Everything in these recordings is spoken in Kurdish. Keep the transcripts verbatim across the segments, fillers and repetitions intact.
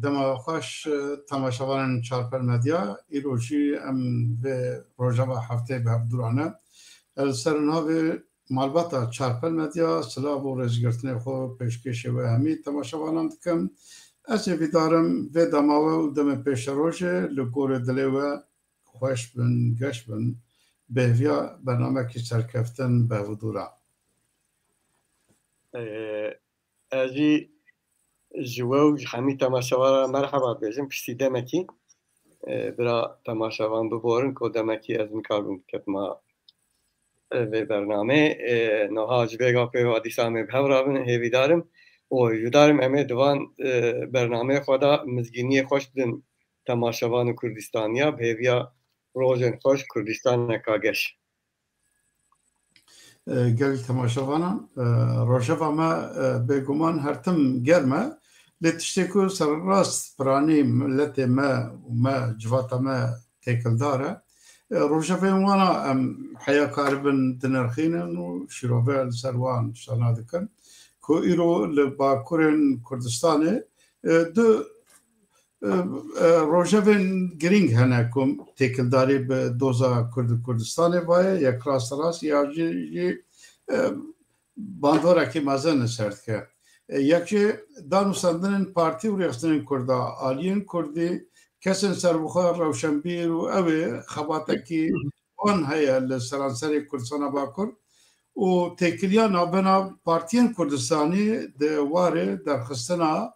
Dema xweş, e, temaşevanên Çarpel Medya, îro jî em vê rojeva hefteyê bi hev dû re ne. Ez li ser navê malbata Çarpel Medya silav û rêzgirtinê xwe pêşkêşê we hemî temaşevanan dikim. Ez hêvîdar im vê dema we û demê pêşerojê li gorê dilê we xweş bin, geş bin. Bi hêviya bernamekî serkeftin bi hev dû re. Ee, Ez jî ji we û ji hemî temaşevan re merheba dibêjim. Piştî demekî, e, bira temaşevan biborin ku demekî ez nikarbim biketima, e, vê bernameyê. E, niha ji vê gapê ve dîsa em ê bi hev re bin, hêvîdar im. Û hêvîdar im em ê di van, e, bernameyê xwe de mizgîniyê xweş bidin temaşevan û Kurdistaniya, bi hêviya rojên xweş, Kurdistaneka geş. E, gelek temaşevanan, e, rojeva me, e, bêguman her tim germ e. Lê tiştê ku serrast piranî miletê me û me, civata me têkildar e. E, rojevên wana em heya karibin dinirxînin û şîrove li ser wan şana dikin. Ku îro li bakurên Kurdistanê, e, du e, e, rojevên girîng hene ku têkildarî bi doza Kurd û Kurdistanê vaye, yek rasterast ya jî, jî, e, bandorekî mezin li ser dike. E, yek jî danûsandinên partî û rêxistinên Kurda, aliyên Kurdî, kesên serbixwe rewşenbîr û ew ê xebatekî wan heye li seranserê Kurdistana Bakur û têkiliya navbena partiyên Kurdistanî di warê derxistina,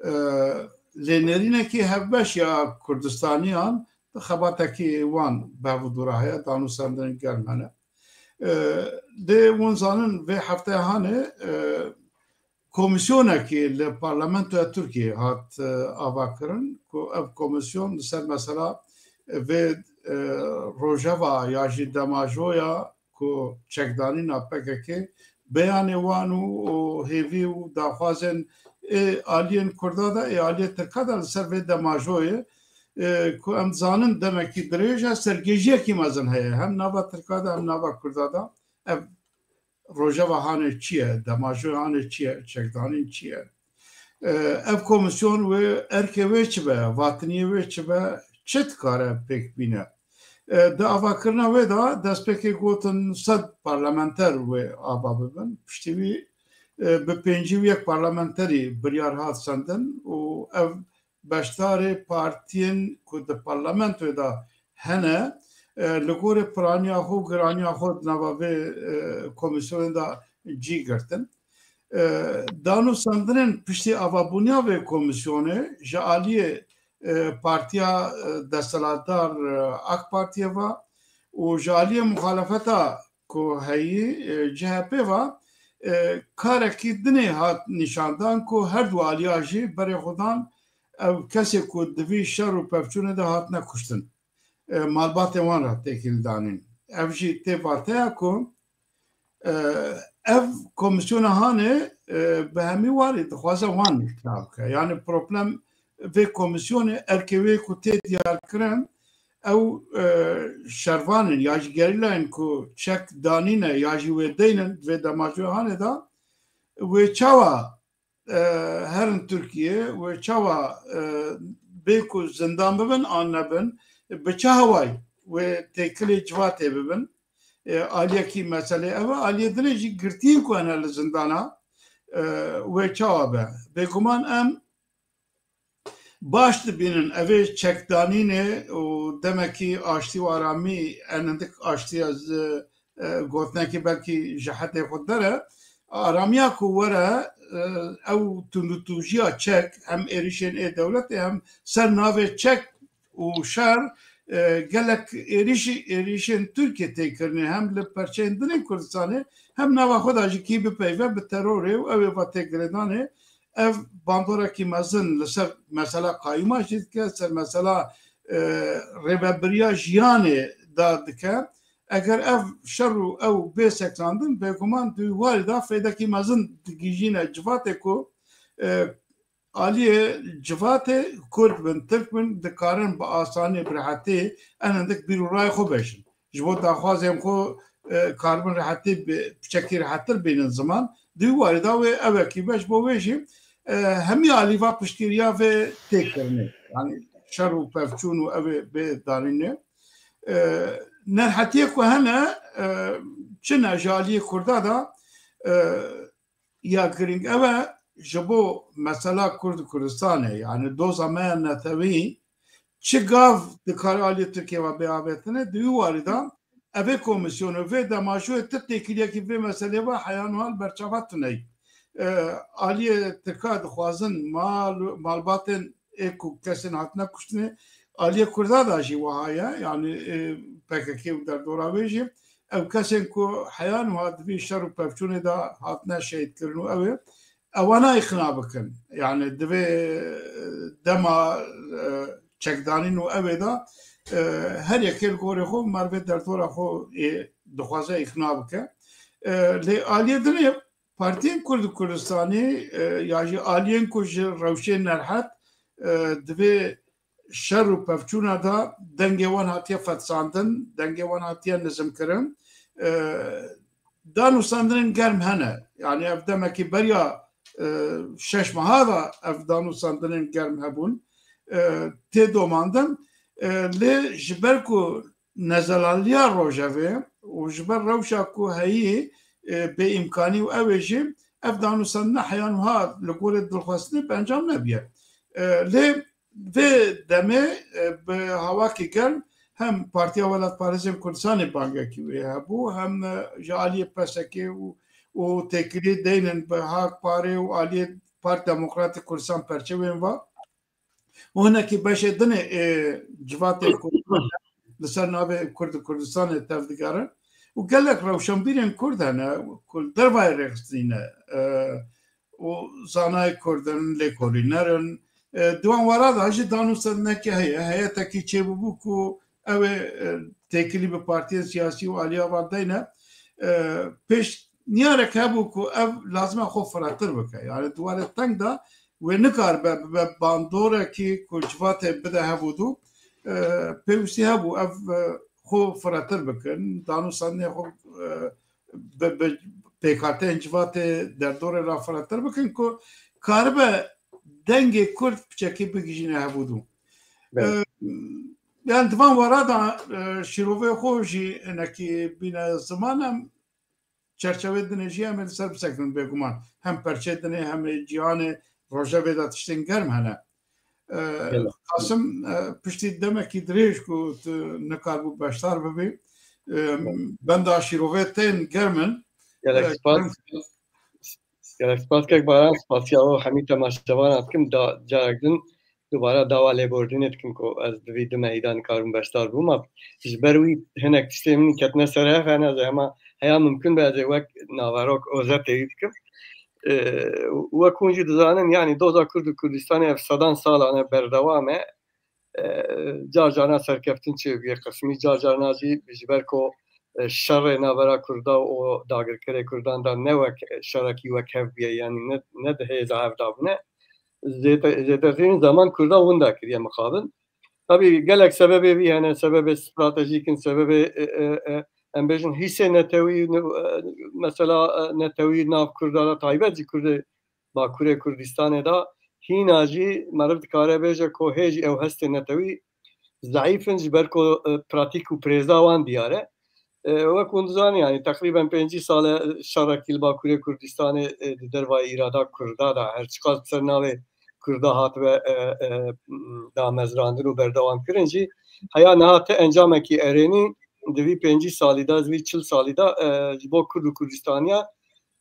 e, lênerînekî hevbeş ya Kurdistaniyan xebatekî wan bi hev û dû re heye, danûsandinên germ hene. E, dê hûn zanin vê hefteya hanê, e, komîsyonekî li Parlamentoya Tirkiyê hat, e, avakirin ku ev komîsyon li ser mesela vê, e, rojeva ya jî demajoya ku çekdanîna P K K beyanê wan û, û hêvî û daxwazên ê aliyên Kurda de, ê aliyê Tirka de li ser vê demajoyê, e, ku em dizanin demekî dirêj e, sergêjiyekî mezin heye. Hem nava Tirka de hem nava Kurda de. Ev rojeva hanê çi ye, demajoya hanê çi ye, çekdanîn çi ye? E, ev komîsyon wê erkê wê çi be, vatiniyê wê çi be, çi dikare pêk bîne? E, di avakirina wê de destpêkê gotin sed parlamenter wê ava bibin. Piştî wî, e, bi pêncî û yek parlamenterî biryar hat sendin û ev beşdarê partiyên ku di parlamentoyê de hene, e, li gorî piraniya xwe û giraniya xwe di nava vê, e, komîsyonê de cî girtin. E, danûsandinên piştî avabûniya vê komîsyonê ji aliyê, e, partiya, e, desthilatdar, e, AK Partiyê ve û ji aliyê muxalefeta ku heyî, e, C H P ve, e, karekî dinê hat nîşandan ku her du aliya jî berê xwe dan ew kesê ku di vî şer û pevçûnê de hatine kuştin, e, malbatên wan re têkil danîn. Ev jî tê vateya ku, e, ev komîsyona hanê, e, bi hemî warî dixwaze wan îkna bike. Yani problem vê komîsyonê erkê wê ku tê diyarkirin, ew, e, şervan in ya jî gerîlayên ku çek danîne ya jî wê deynin vê demajoya hanê de, wê çawa, e, herin Tirkiye, wê çawa, e, bê ku zindan bibin an nebin, bi çi hawayî wê têkilê civatê bibin? E, aliyekî meselê ev e, aliyê dinê jî girtiyên ku hene li zindana, e, wê çawa be? Bêguman em baş dibînin evê çekdanînê û demekî aştî û aramî, en hindik aştî ez, e, gotinekî belkî ji hedê xwe der e. Aramiya ku were, e, ew tundûtûjiya çek, hem êrişên ê dewletê hem ser navê çek û şer, e, gelek êrişî, êrişên Tirkiye tê kirinê, hem li perçeyên din ên Kurdistanê, hem nava xwe de jî kî bipeyve bi terorê û ew ê va têgirêdanê. Ev bandorekî mezin li ser mesela qayûma jî dike, ser mesela, e, rêvebiriya jiyanê da dike. Eger ev şer û ew bê seksandin, bêguman di wî warî de feydekî mezin digihîjîne civatê ku, e, aliyê civatê Kurd bin, Tirk bin, dikarin bi asanî, bi rehetî en hindik bîr û rayê xwe bêjin. Ji bo daxwazên xwe, e, karibin rehetî bi, piçekî rehettir bînin ziman. Di wî warî de wê ewekî be, ji bo wê jî e, hemî alî va piştgiriya vê tê kirinê. Yani şer û pevçûn û ev ê bê danînê. E, nerhetiyê ku hene, e, çi ne ji aliyê Kurda da, e, ya girîng ev e, ji bo mesela Kurd û Kurdistanê, yani doza me ya netewî, çi gav dikare aliyê Tirkiyê ve bê avêtine, di wî warî de evê komîsyonê, vê demajoyê ti têkiliyekî vê meselê ve heya niha li ber çava tune ye. E, aliyê Tirka dixwazin mal, malbatên ê ku kesên hatine kuştinê, aliyê Kurda da jî wiha ye, yani, e, P K K û derdora wê jî, ew kesên ku heya niha di vî şer û pevçûnê de hatine şehîdkirin û ew ê, ewana îqna bikin. Yani divê, e, dema, e, çekdanîn û ew ê de, e, her yekê li gorê xwe mervê derdora xwe ê dixwaze îqna bike. E, lê aliyê dinê partiyên Kurd û Kurdistanî, e, ya jî aliyên ku ji rewşê nerhet, e, divê şer û pevçûna de dengê wan hatiye fetsandin, dengê wan hatiye nizimkirin. E, danûstandinên germ hene. Yani ev demekî beriya, e, şeş meha de ev danûstandinên germ hebûn. E, tê domandin. E, lê ji ber ku nezelaliya rojevê û ji ber rewşa ku heyî, e, bêîmkanî û ew ê jî ev danûstandina heya niha li gorî dilxwestinê bi encam nebiye. E, lê vê demê, e, bi hawakî germ hem Partiya Welatparêzên Kurdistanê bangekî wê hebû, hem, e, ji aliyê P S K û, û têkilî deynin bi Hak Parê û aliyê Parti Demokratîk Kurdistan perçewên va. Û hinekî beşê dinê ê civatê Kurd li ser navê Kurd û Kurdistanê tev digerin. Û gelek rewşenbîrên Kurd hene ku li dervayê rêxistinî ne, e, û zanayê Kurd in, lêkolîner in. E, di wan wara de jî danûstandinekê heye. Heyetekî çêbûbû ku ew ê, e, têkilî bi partiyên siyasî û aliya van deyne. E, pêşniyarek hebû ku ev lazim e xwe firehtir bike. Yani di warê teng de wê nikaribe bibe bandorekî ku civatê bide hev û du. E, pêwîstî hebû ev, e, xwe firehtir bikin, danûstandinê xwe, e, bi, bi pêkhateyên civatê derdorê re firehtir bikin ku karibe dengê Kurd piçekî bigihîjîne hev û du. Belê. E, yani di van wara de, e, şîrovê xwe jî hinekî bîne ziman, em çerçevê dinê jî em ê li ser bisekinin bêguman. Hem perçê dinê hem ê cîhanê rojevê de tiştên germ hene. E, Belê. Qasim, e, piştî demekî dirêj ku tu nikaribû beşdar bibî, e, Belê. Benda şîrovê tên germ in. Gelek E, spas. germ Gelek spas kek Baran, spasiya we hemî temaşevanan dikim. Da, carek din dubare dawa lêborînê dikim ku ez di vî du mehî de nikarim beşdar bûma. Ji ber wî hinek tiştê min ketine ser hev hene, ez hema heya mimkun be ez ê wek naverok ozetê wî dikim. Ee, wek hûn jî dizanin, yanî doza Kurd û Kurdistanê ev sedan salan e, berdewam e. E, car carna serkeftin çêbûye qismî, car carna jî ji ber ku, e, şerê navbera Kurda û dagirkerê Kurdan de ne wek, e, şerekî wek hev bûye, yanî ne, ne di hêza hev de bûne. Zêde-, zêdetirîn zeman Kurda winda kiriye mixabin. Tabî gelek sebebê vî hene, sebebê stratejîk in, sebebê, e, e, e, em bêjin hîsê netewî, ne-, e, mesela, e, netewî nav Kurda de taybet jî Kurdê Bakurê Kurdistanê de hîna jî meriv dikare bêje ku hê jî ew hestê netewî zeîf in, ji ber ku, e, pratîk û pirêza wan diyar e. E, wek hûn dizanî, yanî teqrîben pêncî sal e şerekî li Bakurê Kurdistanê, e, di dervayê îrada Kurda de, her çiqas bi ser navê Kurda hatibe, e, e, damezrandin û berdewam kirin jî, heya niha ti encamekî erênî di vî pêncî salî de, di vî çil salî de, e, ji bo Kurd û Kurdistaniya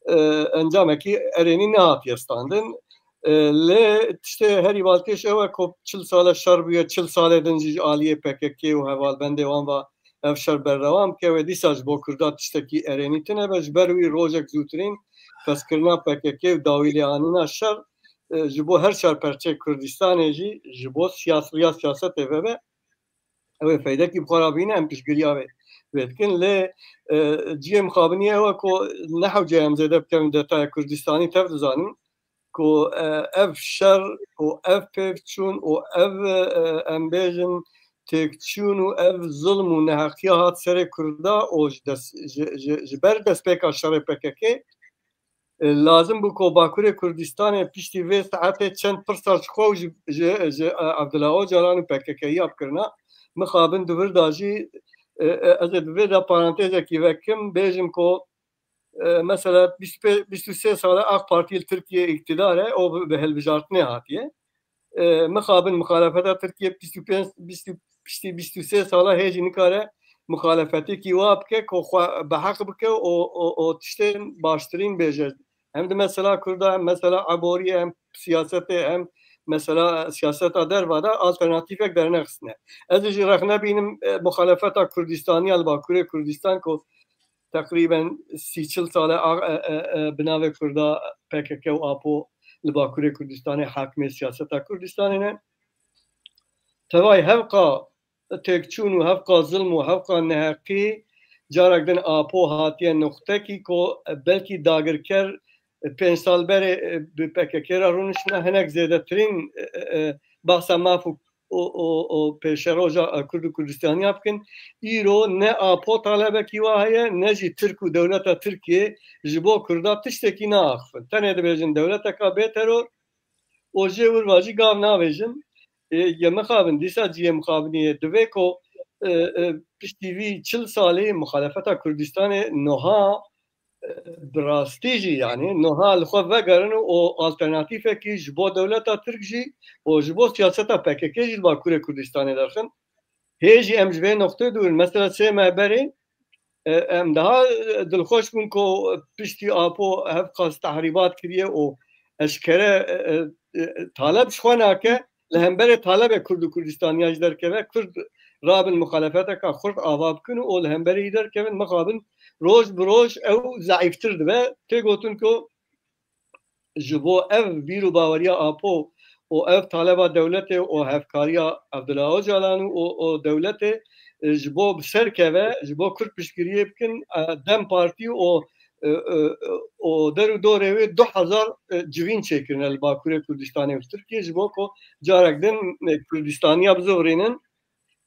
e, encamekî erênî nehatiye standin. E, lê tiştê herî balkêş ew e ku çil sal e şer bûye, çil salê din jî ji aliyê P K K û hevalbendê wan ve ev şer berdewam bike, wê dîsa ji bo Kurda tiştekî erênî tune be. Ji ber wî rojek zûtirîn festkirina P K K û dawî lê anîna şer, e, ji bo her çar perçeyê Kurdistanê jî ji bo siyas-, riya siyasetê vebe, ew ê feydekî bi xwe re bîne, em piştgiriya wê, wê dikin. Lê, e, cihê mixabiniyê ew e ku ne hewce em zêde bikevin detaya Kurdistanî, tev dizanin ku, e, ev şer û ev pêvçûn û ev, e, em bêjin têkçûn û ev zulm û neheqiya hat serê Kurda û ji dest, ji, ji, ji ber destpêka şerê P K K E, lazim bû ku Bakurê Kurdistanê piştî vê saetê çend pirsa ji xwe û ji, ji, ji, e, Abdullah Ocalan û P K K'ya bikirina. Mixabin di vir de jî, e, e, ez ê di vê de parantezekî vekim, bêjim ku, e, mesela bîst pê-, bîst û sê sal e AK Partî li Tirkiyê îktidar e, o bi, bi hilbijartinê hatiye. E, mixabin muxalefeta Tirkiye bîst û pênc, bîst, piştî bîst û sê sala hê jî nikare muxalefetekî wa bike ku xwe bi heq bike û, û, û tiştên baştirîn bêje. Hem di mesela Kurda, hem mesela eboriyê, hem siyasetê, hem mesela siyaseta derva de alternatîfek dernexistine. Ez ê jî rexne bînim, e, muxalefeta Kurdistaniya li Bakurê Kurdistan ku teqrîben sî çil sal e, a, e, e, e, bi navê Kurda P K K û APO li Bakurê Kurdistanê hakimê siyaseta Kurdistanê ne. Tevay hevqa têkçûn û hevqa zilm û hevqa neheqî carek din APO hatiye nuqtekî ku belkî dagirker pênc sal berê bi P K K re rûniştine, hinek zêdetirîn, e, e, e, behsa maf û, û, û, û pêşeroja, e, Kurd û Kurdistaniya bikin. Îro ne APO talebekî wa heye, ne jî Tirk û dewleta Tirkiyê ji bo Kurda tiştekî naaxifin. Tenê dibêjin dewleteka bê teror, û jê wir va jî gav navêjin. E, yê mixabin, dîsa cihê mixabinî ye. Divê ku, e, e, piştî vî çil salî muxalefeta Kurdistanê nuha, e, bi rastî jî, yanî nuha li xwe vegerin û alternatîfekî ji bo dewleta Tirk jî û ji bo siyaseta P K K jî li Bakurê Kurdistanê derxin. Hê jî em ji vê noqtê dûr in. Mesela sê meh berê, e, em daha, e, dilxweş bûn ku piştî APO hevqas tehrîbat kiriye û eşkere, e, e, e, taleb ji xwe nake, li hemberê talebê Kurd û Kurdistaniya jî derkeve, Kurd rabin muxalefeteka xurt ava bikin û li hemberê yî derkevin, mixabin roj bi roj ew zeîfttir dibe. Tê gotin ku ji bo ev bîr û baweriya APO û ev taleba dewletê û hevkariya Abdullah Ocalan û, û, û dewletê, e, ji bo bi ser keve, ji bo Kurd piştgiriyê bikin, e, DEM Partî û, e, e, û der û dorê wê du hezar, e, civîn çêkirine li Bakurê Kurdistanê û Tirkiyê, ji bo ku carek din, e, Kurdistaniya bizivirînin,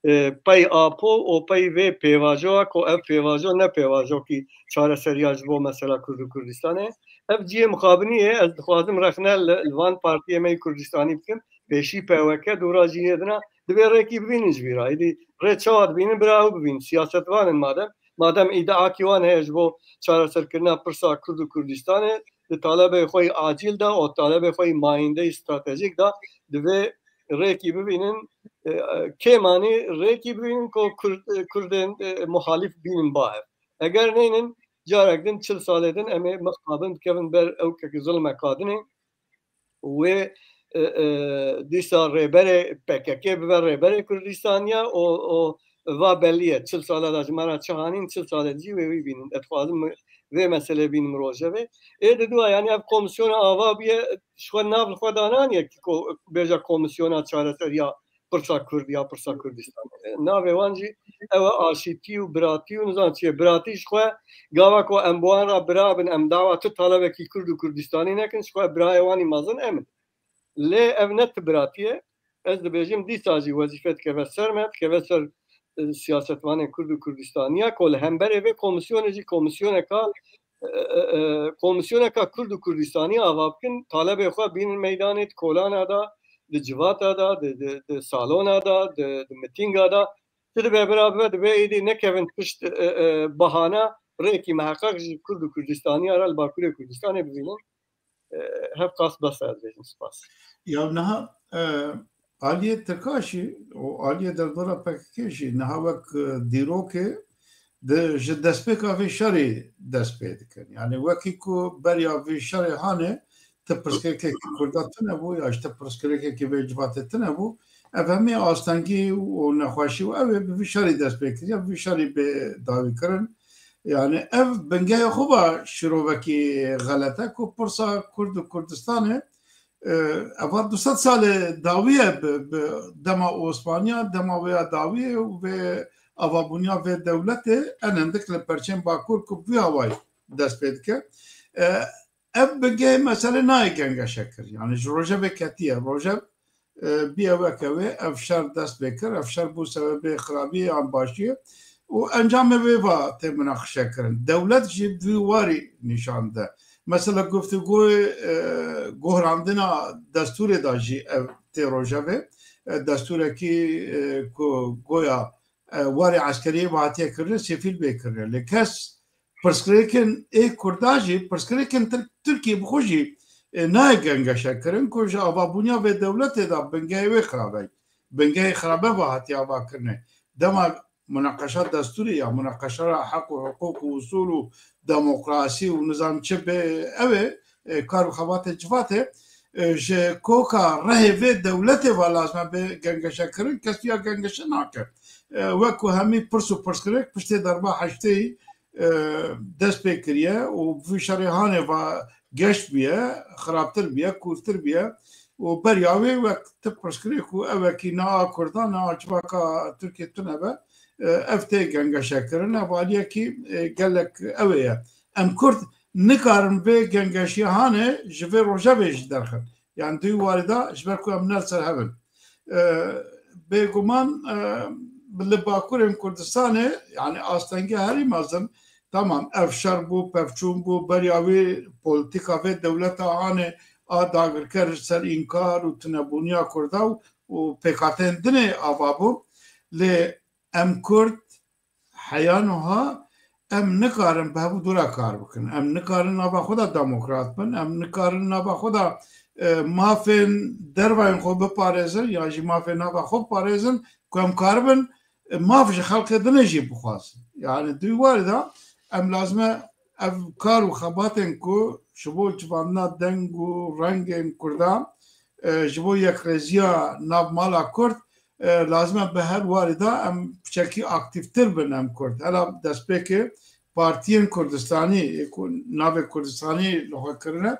e, pey APO û pey vê pêvajoya ku ev pêvajo ne pêvajokî çareseriya ji bo mesela Kurd û Kurdistanê. Ev cihê mixabinî ye, ez dixwazim rexne li, li van partiyê me yê Kurdistanî bikim. Pêşî P Y K, dûra jî yê dina. Divê rêkî bibînin ji vî re. Êdî rê çawa dibînin, bira ew bibînin. Siyasetvan in madem. Madem îdiakî wan heye ji bo çareserkirina pirsa Kurd û Kurdistanê, di talebê xwe yî acîl de û talebê xwe yî mayîndeyî stratejîk de divê rêkî bibînin, e, e, kêm anî rêkî bibînin ku Kurd, e, Kurdên, e, muhalîf bînin ba hev. Eger neynin, carek din, çil salê din em ê mixabin bikevin ber ew kek zilmeka dinê. Wê, e, e, dîsa rêberê P K K bibe rêberê Kurdistaniya û, û va belî ye. Çil sala de ji me re çi hanîn, çil salê dî jî wê wî bînin. Ez dixwazim vê meselê bînim rojevê. Ê di dua, yanî ev komisyona ava bûye, ji xwe nav li xwe dananiye ki ko-, bêje komisyona çareseriya pirsa Kurd ya pirsa Kurdistan. Navê wan jî ew e, aşîtî û biratî û nizam çi ye. Biratî ji xwe gava ku em bi wan re bira bin, em dawa tu talebekî Kurd û Kurdistanî nekin, ji xwe birayê wan î mezin em in. Lê ev ne ti biratî ye. Ez dibêjim dîsa jî wezîfe dikeve ser me, dikeve ser, e, siyasetvanên Kurd û Kurdistaniya ku li hemberê vê komisyonê jî komisyoneka, e, e, e, komisyoneka Kurd û Kurdistanî ava bikin, talebê xwe bînin meydanê, di kolana de, di civata de, di, di, di salona de, di, di mitînga de. Ti dibe bira bibe, dibe êdî nekevin pişt, e, e, bahana, rêkî miheqeq ji Kurd û Kurdistaniya re li Bakurê Kurdistanê bibînin. E, hevqas bes e, ez dibêjim spas. Ya niha, e, aliyê Tirka jî û aliyê derdora P K K jî niha wek, e, dîrokê di, ji destpêka vê şerê dest pê dikin. Yani wekî ku beriya vê şerê hane ti pirsgirêkekî Kurda tune bû ya ji ti pirsgirêkekî vê civatê tune bû. Ev hemê astengî û nexweşî û ew ê bi vî şerî dest pê kiriye, bi vî şerî bê dawî kirin. Yani ev bingehê xwe va şirovekî xelet e ku pirsa Kurd û Kurdistanê, e, eva du sed salê dawî ye bi, bi dema Osmaniya, dema wê ya dawî û vê avabûniya vê dewletê en hindik li perçên Bakur ku vî awayî dest pê dike. E, ev bingehê meselê nayê gengeşe kir. Yani ji rojevê ketiye. Rojev e, bîye weke wê, ev şer dest pê kir, ev şer bû sebebê xirabiyê yan başiyê û encamê wê va tê minaqişe kirin. Dewlet jî vî warî nîşan de. Mesela guftûgoyê, e, gohrandina destûrê de jî ev tê rojevê. E, destûrekî, e, ku goya, e, warê eskeriyê ve hatiye kirinê, sêfîl bê kirine. Lê kes pirsgirêkên ê Kurda jî, pirsgirêkên Tirk-, Tirkiyê bi xwe jî, e, nayê gengeşe kirin ku ji avabûniya vê dewletê de bingehê wê xirabe ye. Bingehê xirabe ve hatiye ava kirine. Dema munaqeşa destûrê ya munaqeşa heq û hiqûq û usûl û demokrasî û nizam çi be, ew ê, e, kar û xebatê civatê, e, ji koka rehê vê dewletê ve lazim e bê gengeşe kirin, kes ya gengeşe nake. E, wek ku hemî pirs û pirsgirêk piştê derba heştê, e, dest pê kiriye û vî şerê hanê ve geş bûye, xirabtir bûye, kûrtir bûye û beriya wê wek tu pirsgirêk û ew wekî ne a Kurda, ne a civaka Tirkiyê tune be, e, ev tê gengeşekirin, ev aliyekî, e, gelek ew ê ye. Em Kurd nikarin vê gengeşiya hanê ji vê rojevê jî derxin. Yani di wî warî de ji ber ku em ne li ser hev in. E, bêguman, e, li Bakurên Kurdistanê, yani astengî herî mezin, tamam, ev şer bû, pevçûn bû, beriya wî polîtîka vê dewleta hanê a dagirker ji ser înkar û tunebûniya Kurda û, û pêkhateyên dinê ava bû. Lê em Kurd heya niha em nikarin bi hev û dû re kar bikin. Em nikarin nava xwe de demokrat bin. Em nikarin nava xwe de, e, mafên dervayên xwe biparêzin ya jî mafên nava xwe biparêzin ku em karibin, e, maf ji xelkê dinê jî bixwazin. Yani di wî warî de em lazim e ev kar û xebatên ku ji bo civandina deng û rengên Kurdan, e, ji bo yekrêziya nav mala Kurd, e, lazim e bi her warî de em piçekî aktîftir bin em Kurd. Hela destpêkê partiyên Kurdistanî, ê ku navê Kurdistanî li xwe kirine,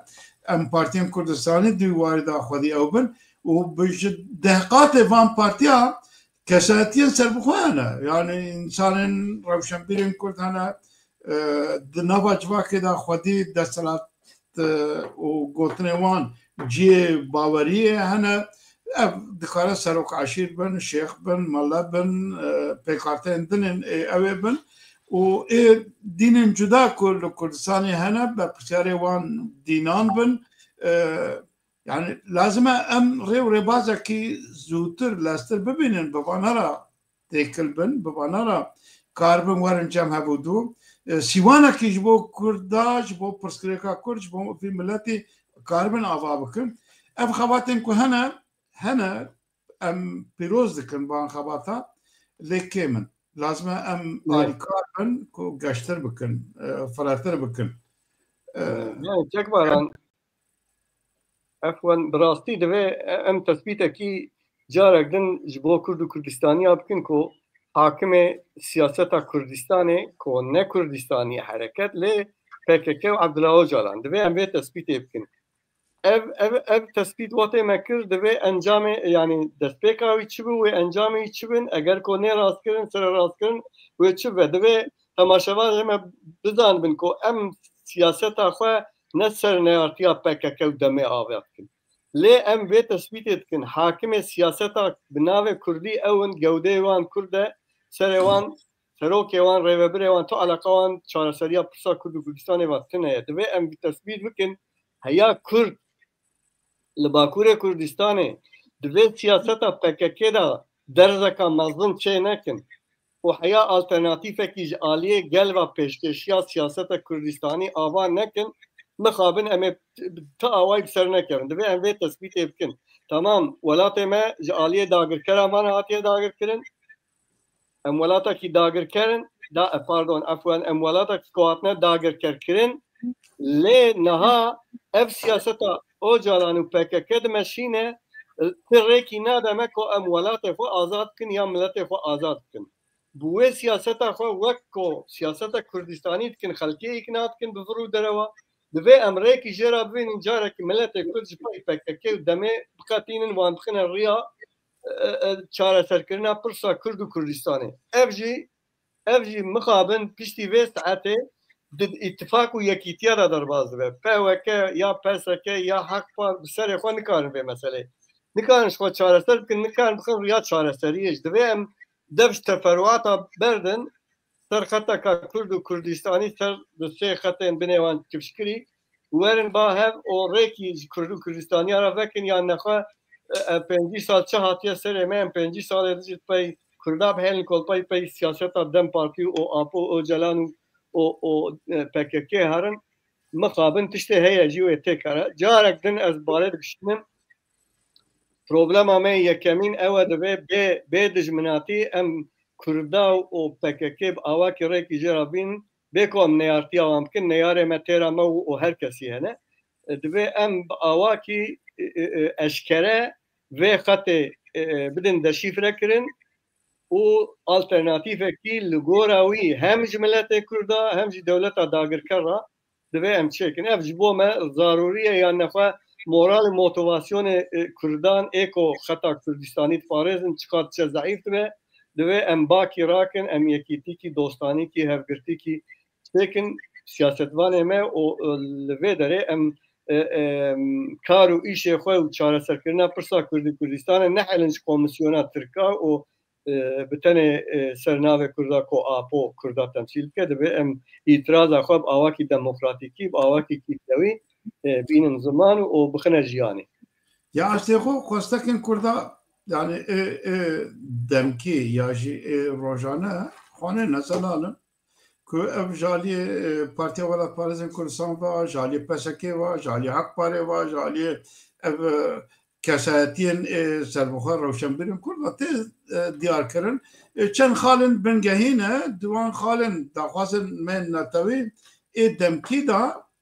em partiyên Kurdistanî di wî warî de xwedî ew bin û bi ji deh qatê van partiya kesayetiyên serbixwe hene. Yani însanên rewşenbîrên Kurd hene, e, di nava civakê de xwedî desthilat, e, û gotinê wan cihê baweriyê hene. Ev dikare serok eşîr bin, şêx bin, mele bin, e, pêkhateyên din ên ê ew ê bin. Û ê dînên cuda ku li Kurdistanê hene, berpirsiyarê wan dînan bin. E, yani lazim e em rê û rêbazekî zûtir, leztir bibînin, bi vana re têkil bin, bi vana re karibin werin cem hev û dû. E, sîwanekî ji bo Kurda, ji bo pirsgirêka Kurd, ji bo vî miletî karibin ava bikin. Ev xebatên ku hene, hene, em pîroz dikin van xebata, lê kêm in. Lazim e em Evet. alîkar bin ku geştir bikin, e, firehtir bikin. E, Yani çek baran, efwen, bi rastî divê em tespîtekî carek din ji bo Kurd û Kurdistaniya bikin ku hakimê siyaseta Kurdistanê ku ne Kurdistanî ye hereket lê P K K û Abdullah Ocalan. Divê em vê tespîtê bikin. Ev, ev, ev tespît wextê me kir, divê encamê, yani destpêka wî çi bû, wê encamê wî çi bin, eger ku nê rastkirin, sere rastkirin, wê çi be? Divê temaşevanê me bizanibin ku em siyaseta xwe ne ser neyartiya P K K û demê ava dikin. Lê em vê tespîtê dikin, hakimê siyaseta bi navê Kurdî ew in, gewdeyê wan Kurd e, serê wan, serokê wan, rêvebirê wan, tu eleqa wan çareseriya pirsa Kurd û Kurdistanê ve tune ye. Divê em vî tespît bikin, heya Kurd li Bakurê Kurdistanê di vê siyaseta P K K de derzeka mezin çê nekin û heya alternatîfekî ji aliyê gel ve pêşkêşiya siyaseta Kurdistanî ava nekin, mixabin em ê ti awayî bi ser nekevin. Divê em vê tespîtê bikin. Tamam, welatê me ji aliyê dagirkeran van hatiye dagirkirin. Em welatekî dagirker in, da, pardon, efwen, em welatekî ku hatine dagirkerkirin, lê niha ev siyaseta Ocalan û P K K dimeşîne, ti rêkî nade me ku em welatê xwe azad bikin ya miletê xwe azad bikin. Bi wê siyaseta xwe wek ku siyaseta Kurdistanî dikin, xelkê îkna dikin bi vir û derewa, divê em rêkî jê re bibînin, carekî miletê Kurd ji pey P K K û demê biqetînin, wan bixine riya, e, e, çareserkirina pirsa Kurd û Kurdistanê. Ev jî, ev jî mixabin piştî vê saetê di îtifak û yekîtiya de derbas dibe. P Y K ya P S K ya Hak Par bi serê xwe nikarin vê meselê. Nikarin ji xwe çareser bikin, nikarin bixin riya çareseriyê. Ji divê em dev ji teferuata berdin, ser xeteka Kurd û Kurdistanî, ser di sê xetên binê wan kifşkirî, Werin ba hev û rêkî ji Kurd û Kurdistaniya re vekin, yan nexwe, e, e, pêncî sal çi hatiye serê me, em pêncî salê dijî pey Kurda bihêlin kolpey pey siyaseta DEM Partî û Apo, Ocalan û, û, û, e, P K K herin, mixabin tiştê heye jî wê têkere. Carek din ez balê dikişînim. Problema me yekemîn ew e, divê bê, bê dijminatî em Kurda û P K K bi awakî rêkî jê re bînin, bê ku em neyartiya wan bikin, neyarê me têra me û, û her kesî hene. E, divê em bi awakî, e, e, e, eşkere vê xetê, e, e, bidin deşîfre kirin û alternatîfekî li gora wî hem ji miletê Kurda hem jî dewleta dagirker re divê em çêkin. Ev ji bo me zarûrî ye, yan nexwe moral û motivasyonê, e, Kurdan ê ku xeta Kurdistanî diparêzin çiqas diçe zeîf dibe. Divê em bakî rakin, em yekîtîkî, dostanîkî, hevgirtîkî çêkin. Siyasetvanê me û, e, li vê derê em, e, e, kar û îşê xwe û çareserkirina pirsa Kurd û Kurdistanê nehêlin ji komîsyona Tirka û e, bi tenê, e, ser navê Kurda ku Apo Kurda temsîl dike, divê em îtiraza xwe bi awakî demokratîkî, bi awakî kîtlewî, e, bînin ziman û bixine jiyanê. Ya astê xwe xwestekên Kurda, yani, e, e, demkî ya jî, e, rojane xwanê nezelalin ku ev ji aliyê, e, Partiya Welatparêzên Kurdistan ve, ji aliyê P S K ve, ji aliyê Hakparê ve, ji aliyê ev, e, kesayetiyên, e, serbixwe rewşenbîrên Kurd ve tê, e, diyar kirin. E, çend xalên bingehîn e, di wan xalên daxwazên me netewî ê demkî de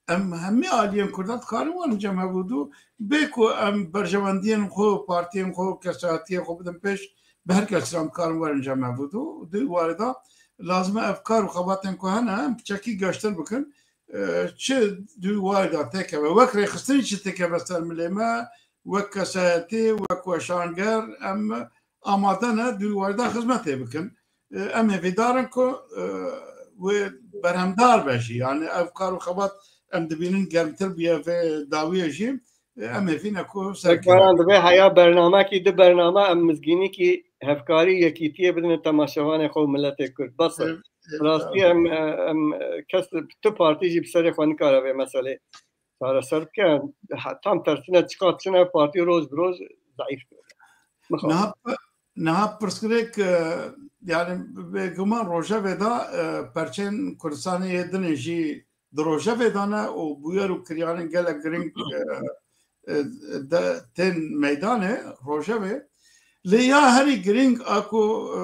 em hemî aliyên Kurda dikarin werin cem hevûdû. Bê ku em berjewendiyên xwe, partiyên xwe, kesayetiyên xwe bidin pêş, bi her kesî re em dikarin werin cem hevûdû. Di warê de lazim e ev kar û xebatên ku hene em piçekî geştir bikin. E, çi di warê de têkeve, wek rêxistinî çi têkeve ser milê me, wek kesayetî, wek weşanger, em amade ne di warê de xizmetê bikin. E, em hêvîdar in ku, e, wê berhemdar be jî. Yani ev kar û xebat em dibînin germtir bûye vê dawiyê jî. E, em hêvî ne ku serkeve. Baran, divê heya bernamekî, du bername em mizgînîkî hevkarî yekîtiyê bidin temaşevanê xwe û miletê Kurd. Bes e. Ev, ev, Rastî em, em kes tu partî jî bi serê xwe nikare vê meselê çareser bike. Ha, tam tersine çiqas çin ev partî roj bi roj zeîf dibe. Mixabin. Niha, niha pirsgirêk, e, yani bêguman rojevê de, e, perçên Kurdistanê yê dinê jî di rojevê de ne û bûyer û kiryanên gelek girîng, e, e, de tên meydanê rojevê. Lê ya herî girîng a ku, e,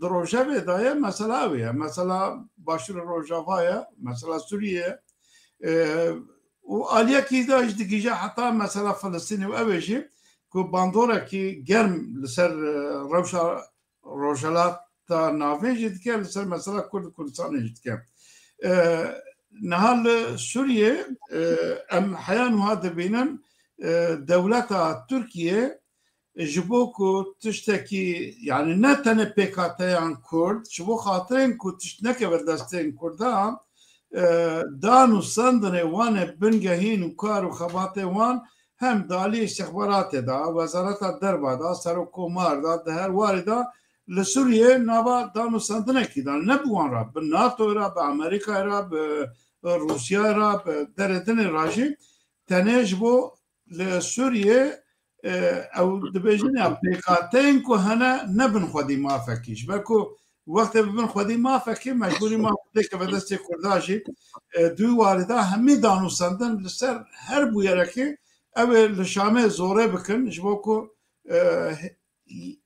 di rojevê de ye, mesela ew ye. Mesela Başûrê Rojava ye, mesela Sûriye ye. E, û aliyekî de jî digihîje heta mesela Filistînê û ew ê jî ku bandorekî germ li ser, e, rewşa Rojhilata Navîn jî dike, li ser mesela Kurd û Kurdistanê jî dike. E, niha li Sûriyê, e, em heya niha dibînin, e, dewleta Tirkiye ji bo ku tiştekî, yani ne tenê pêkateyan Kurd, ji bo xatirên ku tişt nekeve destên Kurdan, e, dan û sendinê wan ê bingehîn û kar û xebatê wan hem di alî îstixbaratê de, wezareta derva de, serokkomar de, di her warê de li Sûriyê nava dan û sendinekî de, ne bi wan re, bi NATO re, bi Amerîkayê re, bi Rûsyayê re, bi derê dinê re jî tenê ji bo li Sûriyê, e, ew dibêjin ya pêkhateyên ku hene nebin xwedî mafekî. Ji ber ku wextê bibin xwedî mafekî, mecbûrî maf têkeve destê Kurda jî, e, di wî warê de hemî dan û sendin li ser her bûyerekê ew ê li Şamê zorê bikin, ji bo ku, e,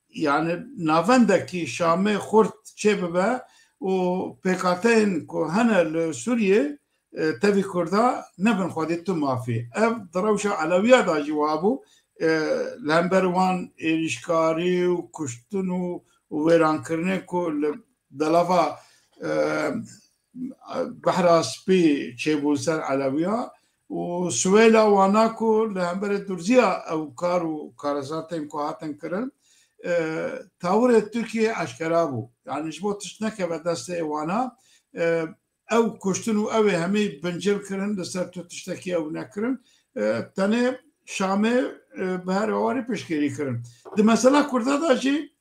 yani navendekî Şamê xurt çêbibe û pêkhateyên ku hene li Sûriyê, e, tevî Kurda nebin xwedî tu mafî. Ev di rewşa Elewiya de jî wiha bû. E, li hember wan êrîşkarî û kuştin û, û wêrankirinê ku li delava, e, Behra Spî çêbû ser Elewiya û siwêla wana ku li hemberê Durziya ew kar û karesatên ku hatin kirin, e, tawirê Tirkiyê eşkera bû. Yani ji bo tişt nekeve destê wana, e, ew kuştin û ew ê hemî bincil kirin, li ser tu tiştekî ew nekirin. E, tenê Şamê, e, bi her hawarî piştgirî kirin. Di mesela Kurda de jî,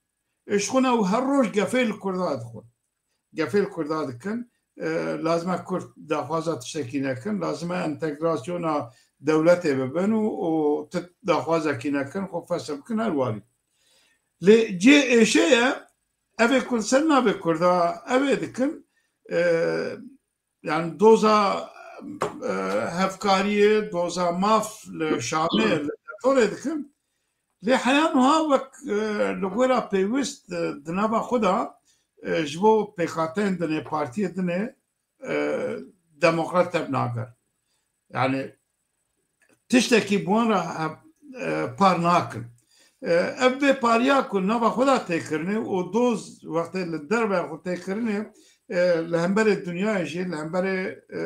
e, ji xwe ne ew her roj gefê li Kurda dixwin. Gefê li Kurda dikin. e, lazim e Kurd daxwaza tiştekî nekin, lazim e entegrasyona dewletê bibin û, û tu daxwazekî nekin, xwe fesih bikin her warî. Lê cê êşe ye, ev ê ku li ser navê Kurda ev ê dikin, e, yani doza, e, hevkariyê, doza maf li Şamê, li Dêrorê dikin. Lê heya niha wek, e, li gora pêwist, e, di nava xwe de, e, ji bo pêkhateyên dinê, partiyê dinê, e, demokrat tev nager. Yani tiştekî bi wan re, e, par nakin. E, ev bêpariya ku nava xwe de tê kirinê û doz wextê li derve xwe tê kirinê, e, li hemberê dinyayê jî, li hemberê, e,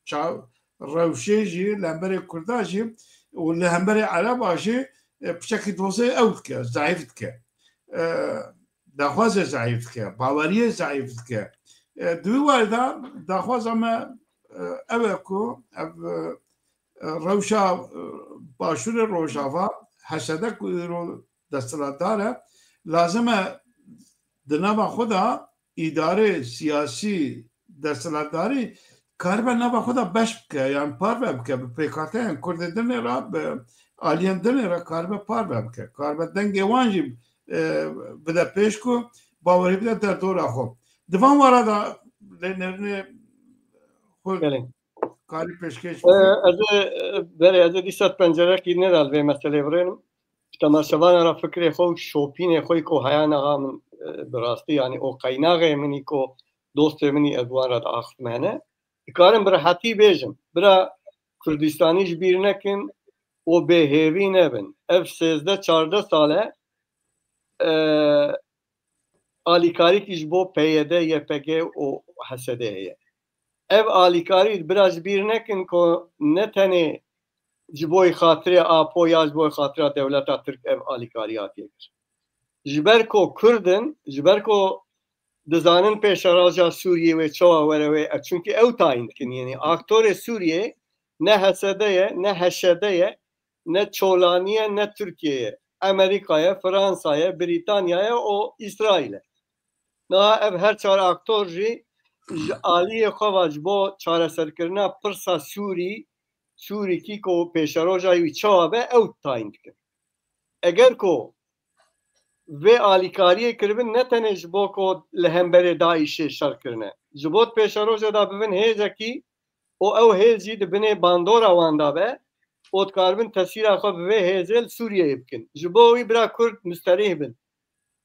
ça-, rewşê jî, li hemberê Kurda jî û li hemberê Ereba jî, e, piçekî dozê ew dike, zayîf dike. E, daxwazê zayîf dike, baweriyê zayîf dike. E, di wî warê de daxwaza me, e, ew e ku ev, e, rewşa, e, Başûrê Rojava, H S D ku îro desthilatdar e, lazim e di nava xwe de îdarê siyasî, desthilatdarî karibe nava xwe de beş bike, yan parve bike, bi pêkhateyên Kurdê dinê re, bi aliyên dinê re karibe parve bike. Karibe dengê wan jî, e, bide pêş ku bawerî bide derdora xwe. Di van wara de lê nerînê xwe Belê. karî pêşkêş E, bike. ez ê, e, belê, ez ê dîsa pencerekî nê de li vê meselê birênim. Ji temaşevana re fikrê xwe û şopînê xwe ku heya niha min, e, bi rastî, yani o qeynaxê min î ku dostê min î ez wan re diaxivim hene. Dikarim bi rehetî bêjim. Bira Kurdistanî ji bîr nekin û bêhêvî nebin. Ev sêzdeh çardeh sal e, e, alîkarîkî ji bo P Y D, Y P G û H S D heye. Ev alîkarî bira ji bîr nekin ku ne tenê ji bo xatirê Apo ya ji bo xatira dewleta Tirk ev alîkarî hatiye kir. Ji ber ku Kurd in, ji ber ku dizanin pêşeroja Sûriyê wê çawa were wê, e, çunkî ew tayîn dikin, yani aktorê Sûriyê ne H S D ye, ne H D ye, ne Çolanî ye, ne Tirkiye ye. Amerîka ye, Fransa ye, Brîtanya ye û Îsraîl e. Niha ev her çar aktor jî ji aliyê xwe ve ji bo çareserkirina pirsa Sûrî, Sûrîkî ku pêşeroja wî çawa be, ew tayîn dikin. Eger ku vê alîkariyê kiribin, ne tenê ji bo ku li hemberê DAIŞê şer kirine, ji bo pêşeroja da bibin hêzekî û ew hêz jî di binê bandora wan de be û dikaribin tesîra xwe bi vê hêzê li Sûriyeyê bikin. Ji bo wî bira Kurd musterîh bin.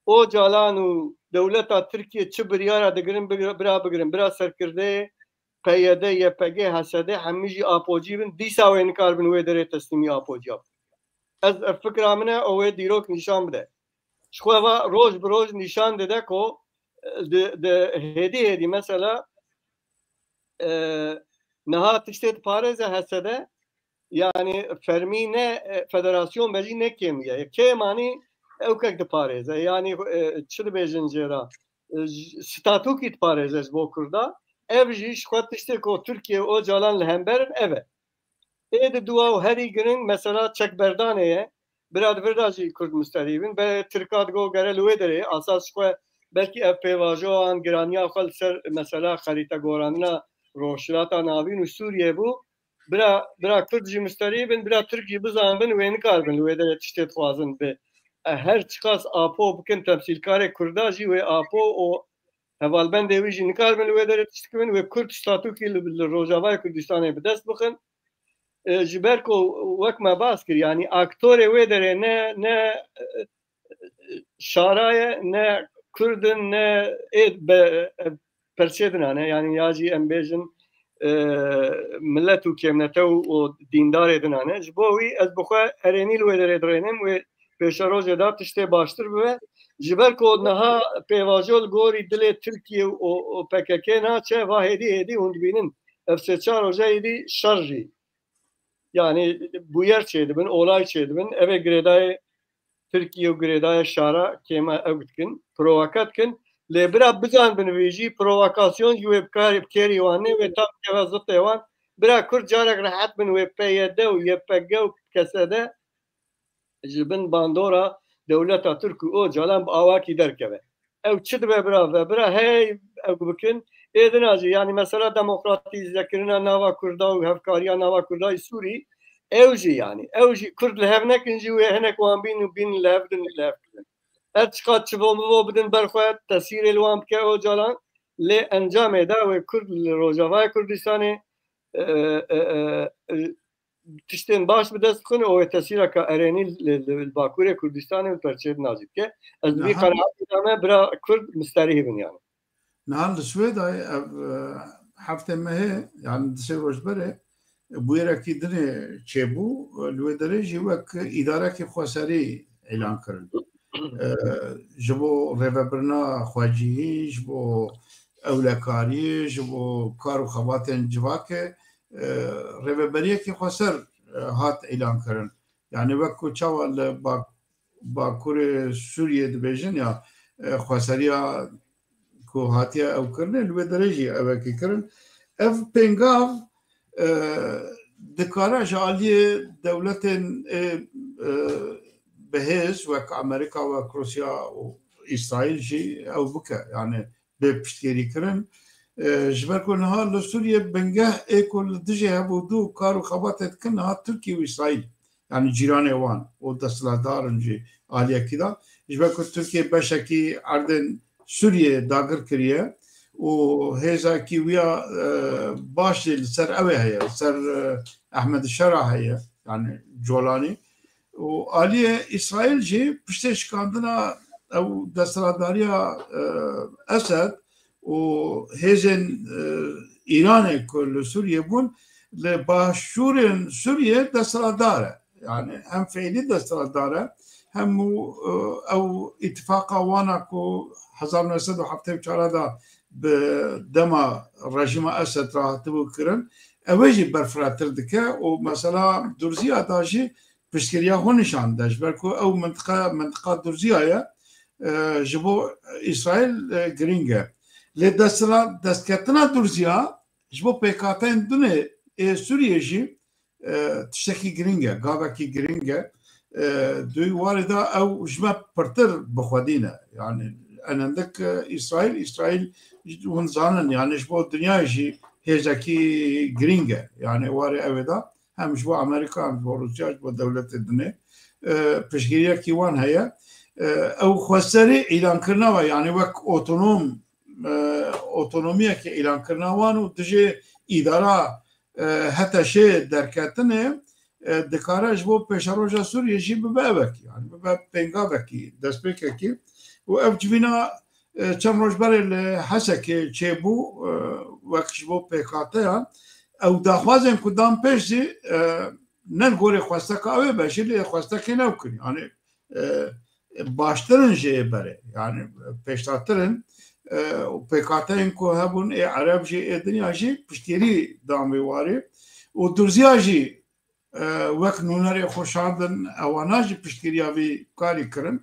Ocalan û dewleta Tirkiye çi biryara digirin, bira bigirin, bira serkirdeyê P Y D, Y P G, H S D hemî jî Apocî bin, dîsa wê nikaribin wê derê teslîmî Apociya bin. Ez, ev fikra min e, ew ê dîrok nîşan bide. Ji xwe ve roj bi roj nîşan dide ku, e, di, di hêdî hêdî mesela, e, niha tiştê diparêze H S D, yani fermî ne, e, federasyon be jî ne kêmî ye. Kêmanî ew kek diparêze. Yani, e, çi dibêjin jê re? E, statûkî diparêze ji bo Kurda. Ev jî ji xwe tiştê ku Tirkiye û Ocalan li hember in, ev e. Ê di dua û herî giring mesela çekberdanê ye. Bira di vir de jî Kurd musterî bin. Be Tirka digo gere li wê derê. Asas ji xwe belkî ev pêvajoyan giraniya xwe li ser mesela xerîte gorandina Rojhilata Navîn û Sûriyê bû. Bira, bira Kurd jî musterî bin, bira Tirk jî bizanbin, wê nikaribin li wê derê tiştê dixwazin bi. E, her çiqas Apo bikin temsîlkarê Kurda jî wê Apo û hevalbendê wî jî nikaribin li wê derê tişt bibin, wê Kurd statûkî li, li Rojavayê Kurdistanê bi dest bixin. E, ji ber ku wek me bas kir, yanî aktorê wê derê ne, ne, e, şara ye, ne Kurd in, ne ê be, e, persê dinan e, yanî ya jî em bêjin, e, milet û kêmnete û, û dîndarê dinan e. Ji bo wî ez bi xwe erênî li wê derê dirênim, wê pêşerojê de tiştê baştir bibe. Ji ber ku niha pêvajo li gorî dilê Tirkiye û, û P K K naçe, va hêdî hêdî hûn dibînin. Ev sê çar roja êdî şer jî. Yani bûyer çêdibin, olay çêdibin. Ev ê girêdayê Tirkiye û girêdayê şara kêma ew dikin, provoke dikin. Lê bira bizanbin vê jî provokasyon jî wê bi karî, bi kêrî wan nê, wê tam keve zitê wan. Bira Kurd carek rehet bin wê P Y D û Y P G û K S D ji bin bandora dewleta Tirk û Ocalan bi awakî derkeve. Ew çi dibe bira ve? Bira hey ew bikin, Ê din a jî, yanî mesela demokratîzekirina nava Kurda û hevkariya nava Kurda yê Sûrî, ew jî yanî, ew jî Kurd li hev nekin jî wê hinek wan bîn û bîn li hev din li hev kirin. Her çiqas çivo mivo bidin ber xwe, tesîrê li wan bike Ocalan, lê encamê de wê Kurd li Rojavayê Kurdistanê, e, e, e, e, tiştên baş bi dest bixin û wê tesîreke erênî li, li, li Bakurê Kurdistanê û perçê din a jî bike. Ez bi vî Niha qenaetî de me bira Kurd misterîh bin yanî. Niha li Swêdayê ev, e, heftê mehê, yanî du sê roj berê, bûyerekî dinê çêbû, li wê derê jî wek îdarekî xweserî îlan kirin. E, ji bo rêvebirina xwecihî, ji bo ewlekariyê, ji bo kar û xebatên civakê, e, rêveberiyekî xweser, e, hat îlan kirin. Yanî wek ku çawa li Bak-, Bakurê Sûriyê dibêjin ya, e, xweseriya ku hatiye ew kirinê li wê derê jî evekî kirin. Ev pêngav, e, dikare ji aliyê dewletên, e, e, bihêz wek Amerîka, wek Rûsya û Îsraîl jî ew bike. Yanî bê piştgirîkirin. E, ji ber ku niha li Sûriyê bingeh ê ku li dijê hev û du kar û xebatê dikin, niha Tirkiye û Îsraîl, yanî cîranê wan û desthilatdar in jî aliyekî de. Ji ber ku Tirkiye beşekî erdên Sûriyê dagir kiriye û hêzekî wî ya, e, baş jî li ser ew ê heye, li ser, e, Ehmed Şera heye, yanî Colanî. Û aliyê Îsraîl jî piştê şikandina ew desthilatdariya, e, Esed û hêzên, e, Îranê ku li Sûriyê bûn, li başûrên Sûriyê desthilatdar e. Yanî hem fiîlî desthilatdar e, hem û, e, ew îtifaqa wana ku hezar neh sed û heftê û çar de bi dema rejîma Esed re hatibû kirin, ew ê jî berfiratir dike û mesela Durziya da jî piştgiriya xwe nîşan dide. Ji ber ku ew mintiqa, mintiqa Durziya ye, e, ji bo Îsraîl, e, girîng e. Lê desthilat-, destketina Durziya ji bo pêkhateyên dinê ê Sûriyê jî, e, tiştekî girîng e, gavekî girîng e. E, di wî warê de ew ji me pirtir bi xwedî ne. Yanî enendik, e, Îsraîl, Îsraîl hûn zanin, yanî ji bo dinyayê jî hêzekî girîng e. Yanî warê ew ê de hem ji bo Amerîka, hem ji bo Rûsya, ji bo dewletê dinê, e, piştgiriyekî wan heye. E, ew xweserî îlankirina we, yanî wek otonom, e, otonomiyekê îlankirina wan û dijê îdara, e, HTŞê derketinê, e, dikare ji bo pêşeroja Sûriyê jî bibe evekî, yanî bibe pêngavekî, destpêkekî. Û ev civîna, e, çend roj berê li Hesekê çêbû, e, wek ji bo pêkhateyan. Ew daxwazên ku dan pêş jî, e, ne li gorê xwesteka ew ê be jî, lê xwestekên ew kirî. Yanî, e, baştir in ji ê berê. Yanî pêşdatir in, e, û pêkhateyên ku hebûn ê Ereb jî, ê dinya jî piştgirî dan vî warî. Û Durziya jî, e, wek nûnerê xwe şandin, ewana jî piştgiriya vî karî kirin.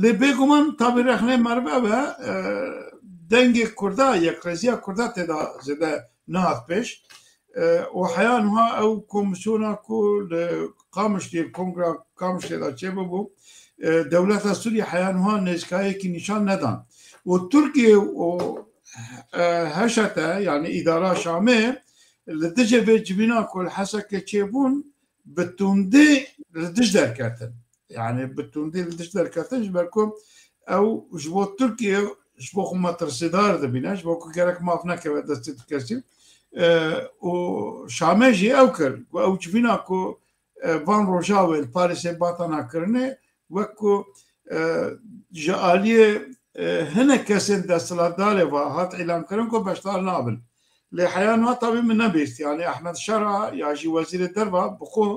Lê bêguman tabî rexnê meriv ev e, e, dengê Kurda, yekrêziya Kurda tê de zêde nehat pêş. E, û heya niha ew komîsyona ku li Qamişlê, Kongra Qamişlê de çêbibû, e, dewleta Sûriyê heya niha nêzîkayekî nîşan nedan. Û Tirkiye û, e, H T, yanî îdara Şamê, li dijê vê civîna ku li Hesekê çêbûn, bi tundî li dij derketin. Yanî bi tundî li dij derketin, ji ber ku ew ji bo Tirkiye ji bo xwe metirsîdar dibîne, ji bo ku gerek maf nekeve destê tu kesî. E, û Şamê jî ew kir, ku ew civîna ku, e, van roja wê li Parîsê batana kirinê, wek ku, e, ji aliyê, e, hinek kesên desthilatdarê ve hat îlankirin ku beşdar nabin. Lê heya niha tabî min nebîst, yanî Ehmed Şera ya jî wezîrê derva bi xwe,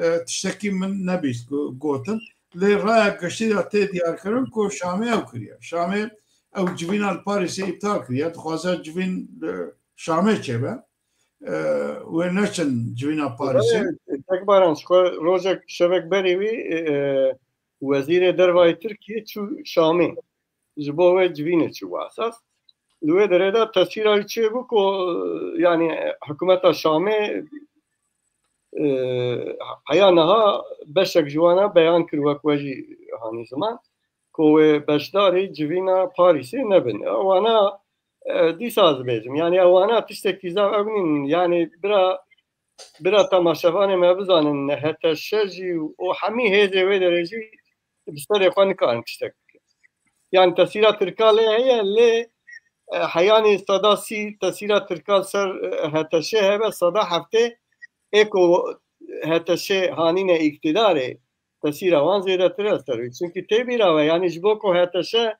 e, tiştekî min nebîst go-, gotin. Lê raya giştî de tê diyarkirin ku Şamê ew kiriye. Şamê ew civîna li Parîsê îptal kiriye. Dixwaze civîn li Şamê çêbe. E, wê neçin civîna Parîsê. Belê, tek baran ji xwe rojek şevek berî wî, e, e, wezîrê dervayê Tirkiyê çû Şamê. Ji bo wê civînê çû esas. Li wê derê de tesîra wî çêbû ku, yanî, hikûmeta Şamê, e, heya niha beşek ji wana beyan kir, wek we jî hanî ziman, ku wê beşdarî civîna Parîsê nebin. Wana E, dîsa ez dibêjim. Yani ewana tiştekî zaf ew nîn. Yani bira, bira temaşevanê me bizanin, H T Ş jî û hemî hêzê wê derê jî bi serê xwe nikarin tiştek bikin. Yani tesîra Tirka lê heye, lê, e, heyanî seda sî tesîra Tirka li ser, e, H T Ş hebe, seda heftê ê ku H T Ş hanîne îktidarê, tesîra wan zêdetir e ser wî. Çunkî tê bîra we, yanî ji bo ku H T Ş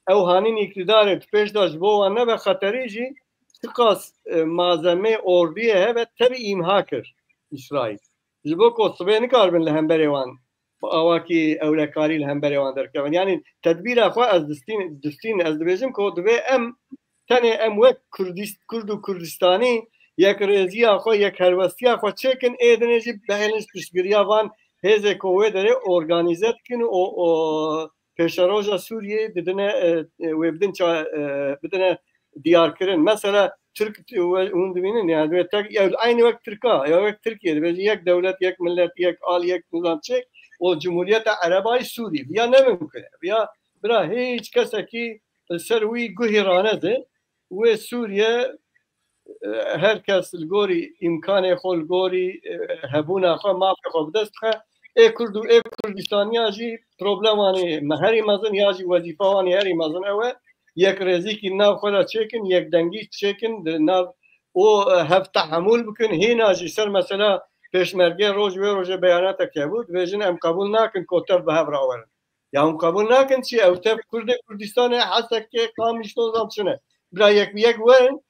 ew hanîn îktidarê di pêş de ji bo wan nebe xeterî jî, çiqas, e, malzemê ordiyê hebe tevî îmha kir Îsraîl. Ji bo ku sibê nikaribin li hemberê wan bi awakî ewlekarî li hemberê wan derkevin. Yanî tedbîra xwe ez distîn, distîn ez dibêjim ku divê em tenê em wek Kurdist-, Kurd û Kurdistanî yekrêziya xwe, yekhelwestiya xwe çêkin, ê dinê jî bihêlin ji piştgiriya van hêzê ku wê derê organîze dikin û, û pêşeroja Sûriyeyê didine, e, e, wê bidin ça-, e, bidine diyarkirin. Mesela Tirk, we-, hûn dibînin, yani wê tek, ya, eynî wek Tirka, ya wek Tirkiye, dibêjin yek dewlet, yek millet, yek al, yek nizam çek, û Cumhuriyeta Erebayî Sûrî. Ya ne mimkun e. Ya bira hîç kesekî li ser wî guhî ranedi. Wê Sûriye, e, her kes li gorî îmkanê xwe, li gorî, e, hebûna xwe, mafê xwe bi dest dixe. Ê Kurd û ê Kurdistaniya jî problemanê me herî mezin ya jî wezîfa wan ê herî mezin ew e. Yekrêzîkî nav xwe de çêkin, yekdengî çêkin, di nav û, e, hev tehemûl bikin. Hîna jî ser mesela pêşmergê roj wê rojê beyanetek hebû, dibêjin em qebûl nakin ku tev bi hev rawerin. Ya hûn qebûl nakin çi? Ew tev Kurdê Kurdistanê, Hesekê, Qamişlo, zam çi ne? Bira yek bi yek werin.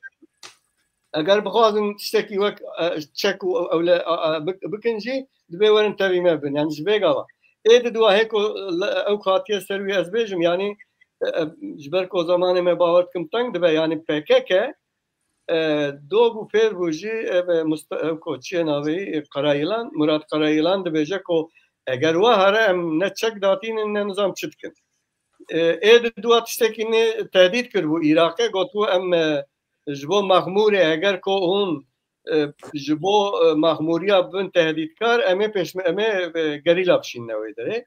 Eger bixwazin tiştekî wek, e, çek û ewle, e, e, bik-, bikin jî, dibê werin tevî me bin. Yani ji vê gava. Ê di dua hê ku, e, ew ku hatiye ser wî ez bêjim, yani, e, e, ji ber ku zamanê me bawer dikim teng dibe, yani P K K, e, dog û pêr bû jî, e, e, Musta-, e, ku çi ye navê, e, Karayilan, Murat Karayilan dibêje ku eger wa here em ne çek datînin, ne nizam çi dikin. E, ê di dua tiştekî nê tehdît kiribû Iraqê, gotibû em, e, ji bo mexmûrê, eger ku hûn, e, ji bo, e, mexmûriya bibin tehdîtkar, em ê pêşme-, em ê, e, gerîla bişînine wê derê.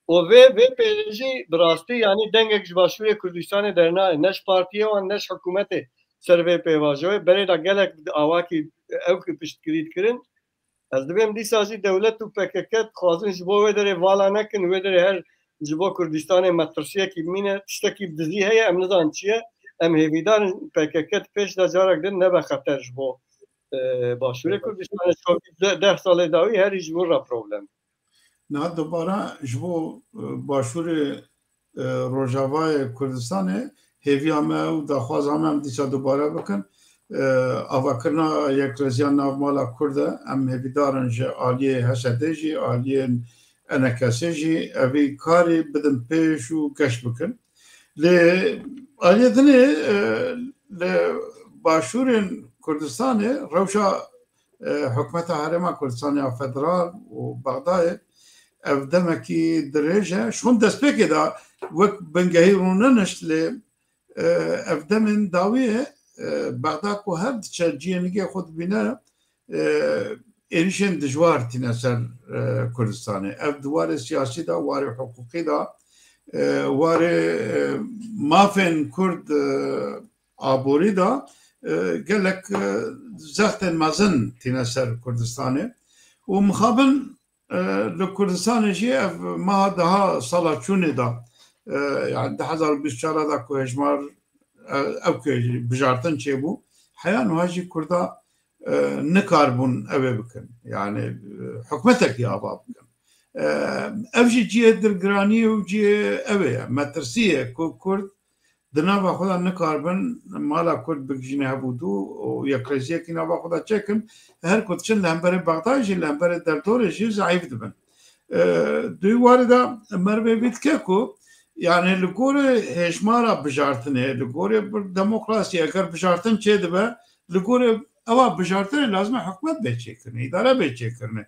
Û vê, vê pêşê jî bi rastî, yanî dengek ji Başûrê Kurdistanê dernayê, ne ji partiyê wan, ne ji hikûmetê ser vê pêvajoyê. Berê de gelek awakî ew ki piştgirî dikirin. Ez dibêm dîsa jî dewlet û P K K dixwazin ji bo wê derê vala nekin, wê derê her ji bo Kurdistanê metirsiyekî bimîne, tiştekî bi dizî heye, em nizanin çi ye. Em hêvîdar in P K K di pêş de carek din nebe xeter ji bo, e, Başûrê Kurdistanê, çavî de-, deh salê dawî herî ji wir re problem. Niha dubare ji bo, e, Başûrê, e, Rojavayê Kurdistanê hêviya me û daxwaza me em dîsa dubare bikin. E, avakirina yekrêziya nav mala Kurd e, em hêvîdar in ji aliyê H S D jî, aliyên E N K S jî evî karî bidin pêş û geş bikin. Lê aliyê dinê, e, li Başûrên Kurdistanê rewşa, e, hikûmeta Herêma Kurdistanê ya Federal û Bexdayê ev demekî dirêj e. Ji xwe destpêkê de wek bingehî rûnenişt lê, e, ev demên dawî ye. E, Bexda ku her diçe cihê nigê xwe dibîne, e, êrişên dijwar tîne ser, e, Kurdistanê. Ev di warê siyasî de, warê hiqûqî de, e, warê, e, mafên Kurd, e, aborî de, e, gelek, e, zextên mezin tîne ser Kurdistanê. Û mixabin, e, li Kurdistanê jî ev meha daha sala çûnê de, e, yani du hezar û bîst û çar de ku hejmar, e, ew ku bijartin çêbû, heya niha jî Kurda, e, nikaribûn ew ê bikin. Yani, e, hikûmetekî ava bikin. E, ev jî cihê dilgiranî û cihê ew ê ye. Metirsî ye ku Kurd di nava xwe de nikaribin mala Kurd bigihîne hev û du û yekrêziyekî nava xwe de çêkin. Her ku diçin li hemberê Bexdayê jî, li hemberê derdorê jî zeîf dibin. E, di wî warê de merivê vî dike ku, yani li gorê hêjmara bijartinê, li gorê bir demokrasî, eger bijartin çêdibe, li gorê ewa bijartinê lazim e hikûmet bê çêkirinê, îdare bê çêkirinê.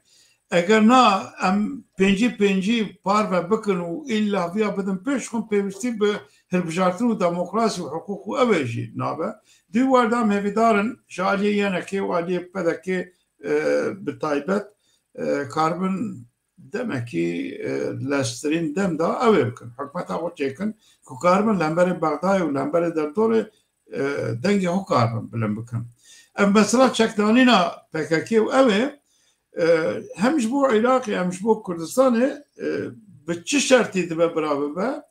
Eger na em pêncî pêncî parve bikin û îlla viya bidin pêş, xwe pêwîstî bi hilbijartin û demokrasî û hiqûq û ew ê jî nabe. Di wî warê de em hêvîdar in ji aliyê Y N K'ê û aliyê P D K'ê, e, bi taybet, e, karibin demekî, e, leztirîn dem de ew ê bikin. Hikûmeta xwe çêkin ku karibin li hemberê Bexdayê û li hemberê derdorê, e, dengê xwe karibin bilind bikin. Ev mesela çekdanîna P K K û ew ê, e, hem ji bo Iraqê hem ji bo Kurdistanê, e, bi çi şertî dibe bira bibe,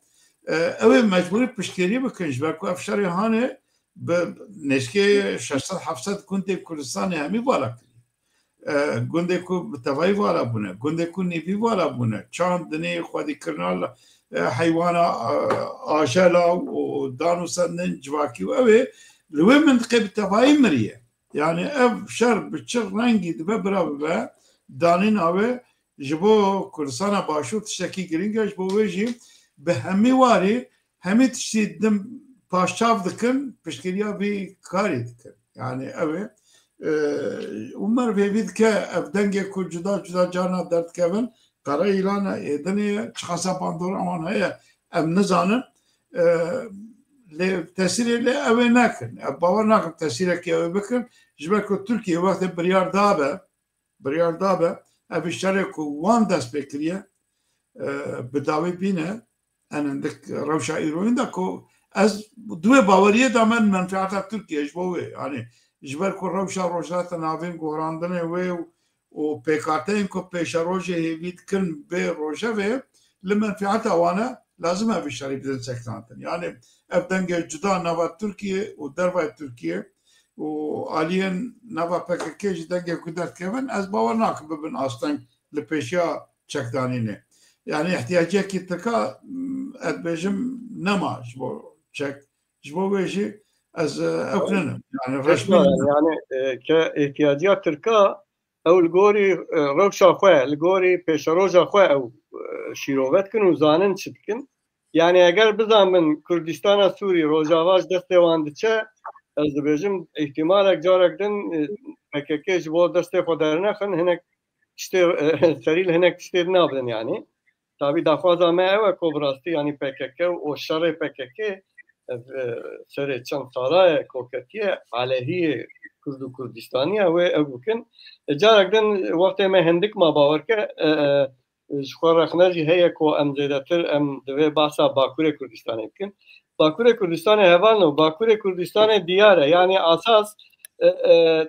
e, ew ê mecbûrî piştgirî bikin, ji ber ku ev şerê hanê bi nêzkê şeş sed heft sed gundên Kurdistanê hemî vala kiriye. E, gundê ku bi tevayî vala bûne, gundê ku nîvî vala bûne, çand, dinê, xwedîkirina la-, e, heywana, e, ajela û dan û sendên civakî û ew ê li wê mintiqê bi tevayî miriye. Yani ev şer bi çi rengî dibe bira bibe, danîna wê ji bo Kurdistana Başûr tiştekî girîng e, ji bo wê jî bi hemî warî hemî tiştî din paşçav dikin, piştgiriya vî karî dikin. Yani ew ê, e, û meriv hêvî dike ev dengê ku cuda cuda carna derdikevin, qere îlan e, êdinê ye, çiqasa bandora wan heye, em nizanin. E, lê tesîrê lê ew ê nekin. Ev bawer nakim tesîrekê ew ê bikin. Ji ber ku Tirkiye wextê biryar dabe, biryar dabe, ev şerê ku wan dest pê kiriye, e, bi dawî bîne, en hindik rewşa îroyîn de ku ez di wê baweriyê de me menfeeta Tirkiye ji bo wê, yani ji ber ku rewşa Rojhilata Navîn, gohrandinê wê û, û pêkhateyên ku pêşerojê hêvî dikin bê rojevê, li menfeeta wan e, lazim e vî şerî bidin çekdantin. Yani ev dengê cuda nava Tirkiye û dervayê Tirkiye û aliyên nava P K K jî dengê ku derdikevin, ez bawer nakim bibin asteng li pêşiya çekdanînê. Yani ihtiyaciyekî Tirka, m, ez dibêjim nema ji bo çek. Ji bo wê jî ez, e, ew kinim. Yani Kesin reşmî yani, yani, e, ke ihtiyaciya Tirka ew li gorî, e, rewşa xwe, li gorî pêşeroja xwe ew, e, şîrove dikin û zanin çi dikin. Yani eger bizanbin Kurdistana Sûrî, Rojava ji destê wan diçe, ez dibêjim, îhtimalek carek din, e, P K K ji bo destê xwe dernexin, hinek tiştê, e, serî li hinek tiştê din nabin yani. Tabî daxwaza me ew e ku bi rastî, yani P K K û şerê P K K, ev, e, serê çend sala ye ku ketiye aleyhiyê Kurd û Kurdistaniya wê ew bikin. E, carek din wextê me hindik ma bawer ke, e, e, ji xwe rexne jî heye ku em zêdetir, em divê behsa Bakurê Kurdistanê bikin. Bakurê Kurdistanê hevalno, Bakurê Kurdistanê diyar e. Yani asas, e, e,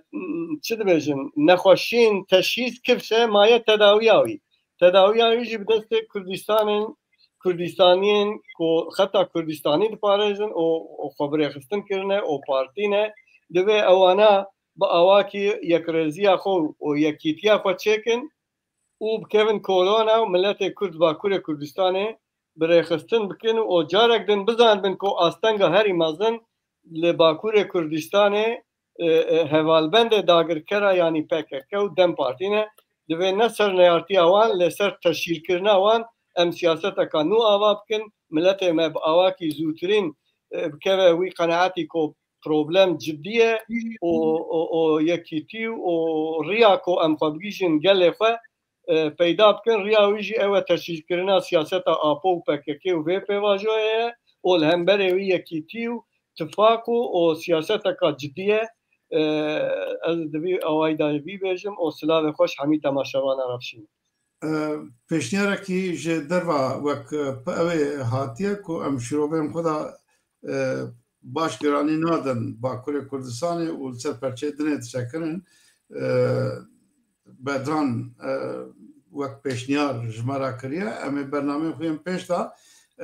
çi dibêjin, nexweşiyên teşhîs kifş e, maye tedawiya wî. Tedawiya wî jî bi destê Kurdistanên, Kurdistaniyên ku xeta Kurdistanî diparêzin û, û xwe bi rêxistin kirine û partî ne, divê ewana bi awakî yekrêziya xwe û yekîtiya xwe çêkin û bikevin korona û miletê Kurd Bakurê Kurdistanê bi rêxistin bikin û carek din bizanibin ku astenga herî mezin li Bakurê Kurdistanê, e, e, hevalbendê dagirkera, yanî P K K û DEM Partî ne. Divê ne ser neyartiya wan, lê ser teşhîrkirina wan em siyaseteka nû ava bikin. Miletê me bi awakî zûtirîn, e, bikeve wî qenaetî ku problem cidî ye û, û, û yekîtî û riya ku em xwe bigihîjin gelê xwe, e, peyda bikin. Riya wî jî ew e teşhîrkirina siyaseta Apo û P K K û vê pêvajoyê ye û li hemberê wî yekîtî û tifaq û, û siyaseteka cidî ye. E, ez di vî awayî de vî bêjim û silavê xweş hemî temaşevana re bişînim. E, pêşniyarekî ji derva wek, e, ew ê hatiye ku em şîrovên xwe de, e, baş giranî nadin Bakurê Kurdistanê û li ser perçeyê dinê disekinin. E, Bedran, e, wek pêşniyar ji me re kiriye. Em ê bernameyên xwe yên pêş de,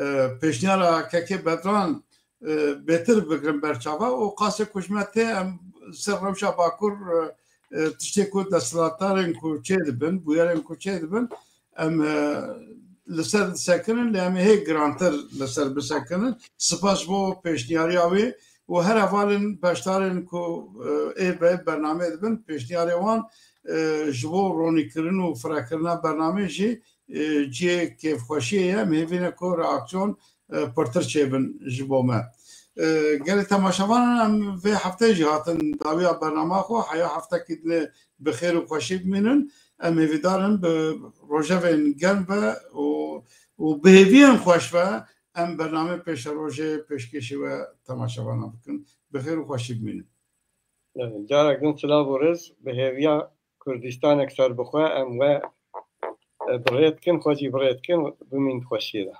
e, pêşniyara kekê Bedran, e, bêtir bigirin ber çava û qasê ku ji me tê em ser rewşa Bakur, e, e, tiştê ku desthilatdarên ku çêdibin, bûyerên ku çêdibin, em, e, li ser disekinin, lê em ê hê girantir li ser bisekinin. Spas ji bo pêşniyariya wê û her hevalên beşdarên ku, e, ê bi bernameyê dibin, pêşniyarê wan, e, ji bo ronîkirin û firekirina bernameyê jî, e, cihê kêfxweşiyê ye. Em hêvî ne ku reaksiyon, e, pirtir çêbin ji bo me. E, gelê temaşevanan em vê hefteyê jî hatin dawiya bernama xwe. Heya heftekî dinê bi xêr û xweşî bimînin. Em hêvîdar in bi rojevên germ be û, û bi hêviyên xweş be em bernameyê pêşerojê pêşkêşî we temaşevanan bikin. Bi xêr û xweşî bimînin. Evet, carek din silav û rêz, bi hêviya Kurdistanek serbixwe em we, e, bi rê dikin, xwe jî bi rê dikin, bimîn di xweşiyê de.